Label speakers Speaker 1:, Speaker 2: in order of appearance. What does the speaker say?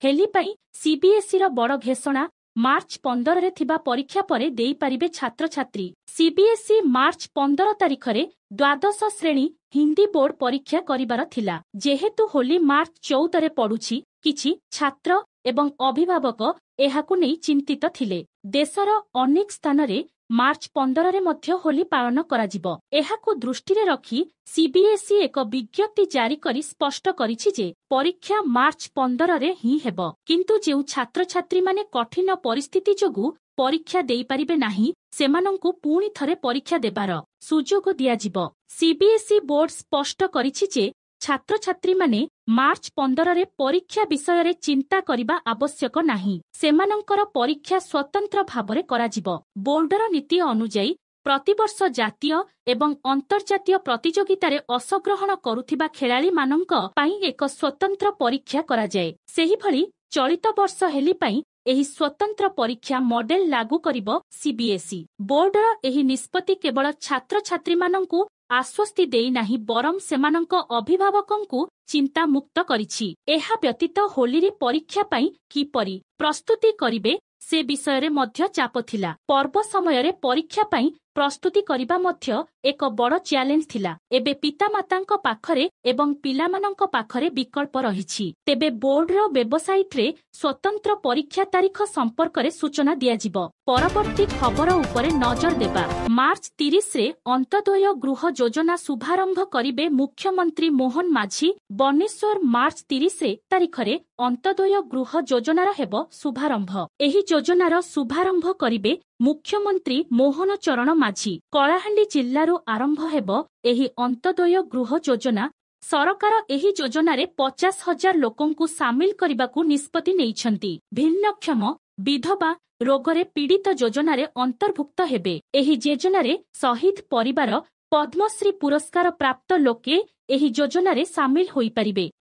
Speaker 1: ହୋଲି ପାଇଁ ସିବିଏସ୍ଇର ବଡ଼ ଘୋଷଣା, ମାର୍ଚ୍ଚ 15ରେ ଥିବା ପରୀକ୍ଷା ପରେ ଦେଇପାରିବେ ଛାତ୍ରଛାତ୍ରୀ। ସିବିଏସ୍ଇ ମାର୍ଚ୍ଚ 15 ତାରିଖରେ ଦ୍ୱାଦଶ ଶ୍ରେଣୀ ହିନ୍ଦୀ ବୋର୍ଡ ପରୀକ୍ଷା କରିବାର ଥିଲା। ଯେହେତୁ ହୋଲି ମାର୍ଚ୍ଚ 14ରେ ପଡୁଛି, କିଛି ଛାତ୍ର ଏବଂ ଅଭିଭାବକ ଏହାକୁ ନେଇ ଚିନ୍ତିତ ଥିଲେ। ଦେଶର ଅନେକ ସ୍ଥାନରେ ମାର୍ଚ୍ଚ 15ରେ ମଧ୍ୟ ହୋଲି ପାଳନ କରାଯିବ। ଏହାକୁ ଦୃଷ୍ଟିରେ ରଖି ସିବିଏସ୍ଇ ଏକ ବିଜ୍ଞପ୍ତି ଜାରି କରି ସ୍ପଷ୍ଟ କରିଛି ଯେ ପରୀକ୍ଷା ମାର୍ଚ୍ଚ 15ରେ ହିଁ ହେବ। କିନ୍ତୁ ଯେଉଁ ଛାତ୍ରଛାତ୍ରୀମାନେ କଠିନ ପରିସ୍ଥିତି ଯୋଗୁଁ ପରୀକ୍ଷା ଦେଇପାରିବେ ନାହିଁ, ସେମାନଙ୍କୁ ପୁଣି ଥରେ ପରୀକ୍ଷା ଦେବାର ସୁଯୋଗ ଦିଆଯିବ। ସିବିଏସ୍ଇ ବୋର୍ଡ ସ୍ପଷ୍ଟ କରିଛି ଯେ ଛାତ୍ରଛାତ୍ରୀମାନେ ମାର୍ଚ୍ଚ 15ରେ ପରୀକ୍ଷା ବିଷୟରେ ଚିନ୍ତା କରିବା ଆବଶ୍ୟକ ନାହିଁ। ସେମାନଙ୍କର ପରୀକ୍ଷା ସ୍ୱତନ୍ତ୍ର ଭାବରେ କରାଯିବ। ବୋର୍ଡର ନୀତି ଅନୁଯାୟୀ, ପ୍ରତିବର୍ଷ ଜାତୀୟ ଏବଂ ଅନ୍ତର୍ଜାତୀୟ ପ୍ରତିଯୋଗିତାରେ ଅଂଶଗ୍ରହଣ କରୁଥିବା ଖେଳାଳିମାନଙ୍କ ପାଇଁ ଏକ ସ୍ୱତନ୍ତ୍ର ପରୀକ୍ଷା କରାଯାଏ। ସେହିଭଳି ଚଳିତ ବର୍ଷ ହୋଲି ପାଇଁ ଏହି ସ୍ୱତନ୍ତ୍ର ପରୀକ୍ଷା ମଡେଲ ଲାଗୁ କରିବ ସିବିଏସ୍ଇ। ବୋର୍ଡର ଏହି ନିଷ୍ପତ୍ତି କେବଳ ଛାତ୍ରଛାତ୍ରୀମାନଙ୍କୁ ଆଶ୍ୱସ୍ତି ଦେଇନାହିଁ, ବରଂ ସେମାନଙ୍କ ଅଭିଭାବକଙ୍କୁ ଚିନ୍ତାମୁକ୍ତ କରିଛି। ଏହା ବ୍ୟତୀତ ହୋଲିରେ ପରୀକ୍ଷା ପାଇଁ କିପରି ପ୍ରସ୍ତୁତି କରିବେ, ସେ ବିଷୟରେ ମଧ୍ୟ ଚାପ ଥିଲା। ପର୍ବ ସମୟରେ ପରୀକ୍ଷା ପାଇଁ ପ୍ରସ୍ତୁତି କରିବା ମଧ୍ୟ ଏକ ବଡ଼ ଚ୍ୟାଲେଞ୍ଜ ଥିଲା। ଏବେ ପିତାମାତାଙ୍କ ପାଖରେ ଏବଂ ପିଲାମାନଙ୍କ ପାଖରେ ବିକଳ୍ପ ରହିଛି। ତେବେ ବୋର୍ଡର ୱେବସାଇଟ୍ରେ ସ୍ୱତନ୍ତ୍ର ପରୀକ୍ଷା ତାରିଖ ସମ୍ପର୍କରେ ସୂଚନା ଦିଆଯିବ। ପରବର୍ତ୍ତୀ ଖବର ଉପରେ ନଜର ଦେବା। ମାର୍ଚ୍ଚ 30ରେ ଅନ୍ତ୍ୟୋଦୟ ଗୃହ ଯୋଜନା ଶୁଭାରମ୍ଭ କରିବେ ମୁଖ୍ୟମନ୍ତ୍ରୀ ମୋହନ ମାଝୀ। ବନେଶ୍ୱର, ମାର୍ଚ୍ଚ 30 ତାରିଖରେ ଅନ୍ତ୍ୟୋଦୟ ଗୃହ ଯୋଜନାର ହେବ ଶୁଭାରମ୍ଭ। ଏହି ଯୋଜନାର ଶୁଭାରମ୍ଭ କରିବେ ମୁଖ୍ୟମନ୍ତ୍ରୀ ମୋହନ ଚରଣ ମାଝୀ। କଳାହାଣ୍ଡି ଜିଲ୍ଲାରୁ ଆରମ୍ଭ ହେବ ଏହି ଅନ୍ତ୍ୟୋଦୟ ଗୃହ ଯୋଜନା। ସରକାର ଏହି ଯୋଜନାରେ 50,000 ଲୋକଙ୍କୁ ସାମିଲ କରିବାକୁ ନିଷ୍ପତ୍ତି ନେଇଛନ୍ତି। ଭିନ୍ନକ୍ଷମ, ବିଧବା, ରୋଗରେ ପୀଡ଼ିତ ଯୋଜନାରେ ଅନ୍ତର୍ଭୁକ୍ତ ହେବେ। ଏହି ଯୋଜନାରେ ଶହୀଦ ପରିବାର, ପଦ୍ମଶ୍ରୀ ପୁରସ୍କାର ପ୍ରାପ୍ତ ଲୋକେ ଏହି ଯୋଜନାରେ ସାମିଲ ହୋଇପାରିବେ।